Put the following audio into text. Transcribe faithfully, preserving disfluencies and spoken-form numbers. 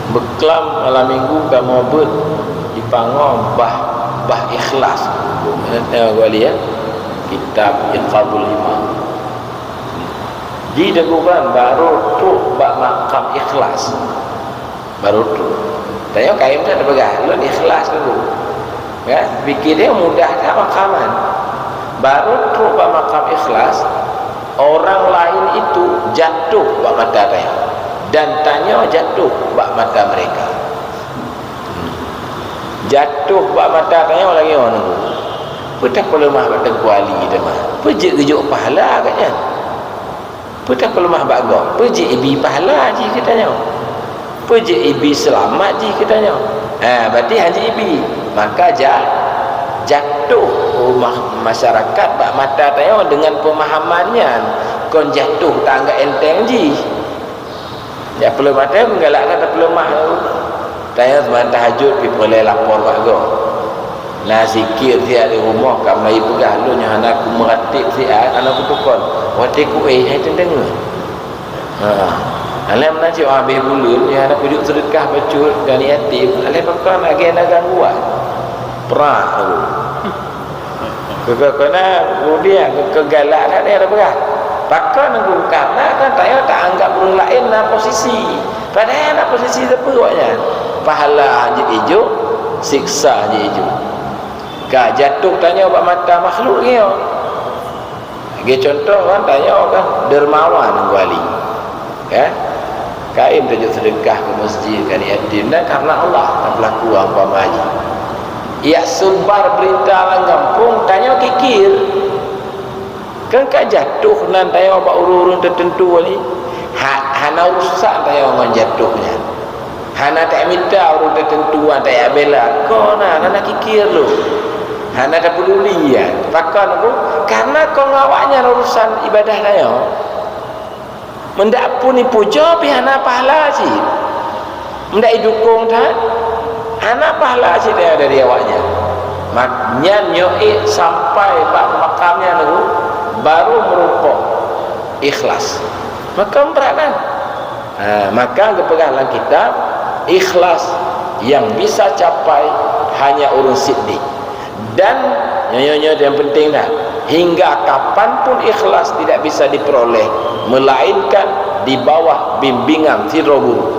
Beuklam malam minggu kamoe beuet jipangoe bah, bah ikhlas. Eh, eh, gua lihat kitab Iqadul Himam. Di deungon barô trok bak makam ikhlas. Barô trok. Tanyoe kayém that peugah, lôn ikhlas dulu. Kan? Pikir dia mudah that makam nyan. Barô trok bak makam ikhlas, orang lain itu jatuh bak mata tanyoe. Dan tanyoe jatuh bak mata mereka. Hmm. Jatuh bak mata tanyoe lagèe nyoe nunggu. Peue tapeuleumah bak Teungku Ali teuma? Peue jeuet geujok pahala agak nyan? Peue tapeuleumah bak gob? Peue jeuet ibi pahala jih keu tanyoe? Peue jeuet ibi seulamat jih keu tanyoe? Ha, berarti hana jeuet ibi. Maka ja-, jatuh ma-, masyarakat bak mata tanyoe deungon peumahaman nyan, kon jatuh taanggap enteng jih. Ya, peuleuh maté meugalak that tapeuleumah. Tanyoe seumayang tahajud pih peureulèe lapor bak gob. Na zikir siat di rumoh, ka meunan peugah, "Lôn nyoe hana kumeuratéb siat, hana kutukon. Watèe kuéh hai teudeungoe." Ha. Alah meunan cit habéh buleuen, nyoe hana kujok seudeukah bacut dan yatim. Alah pakon lagèe na gangguan. Prak tu. Keu-, keu-, keu na keumudian keu-, keugalak that dia peugah. Pakon nunggu? Karena kan tanyoe taanggap ureueng laén na posisi. Padahai na posisi sapeue awaknyan? Pahala jeuet ijok, siksa jeuet ijok. Ka jatuh tanyoe bak mata makhluk nyoe. Lagèe contoh kan, tanyoe kan dermawan Teungku Ali. Kan? Kayém tajok seudeukah keu masjid, keu aneuk yatim, dan karena Allah, tapeulaku umpama jih. Jak sumbar beurita lam gampông, tanyoe kikir. Kan ka jatuh nan tanyoe bak ureueng-ureueng teuteuntu ni. Ha-, hana urusan tanyoe ngon jatuh nyan. Hana tamita ureueng teuteuntu, hana tabela. Kon na, hana kikir lôn. Hana tapeduli nyan. Pakon nunggu? Karena kon ngon awaknyan urusan ibadah tanyoe. Meundak pun ipujoe pih hana pahala cit. Meundak idukong that, hana pahala cit dari awaknyan. Mak-, nyan nyoe ék sampai bak makam nyan nunggu, baru meurumpok ikhlas. Maka brat kan? Ha, maka geupeugah lam kitab, ikhlas yang bisa capai hanya ureueng siddiq. Dan nyoe, nyoe, nyoe nyang penting dah, hingga kapan pun ikhlas tidak bisa diperoleh melainkan di bawah bimbingan sidroe guru.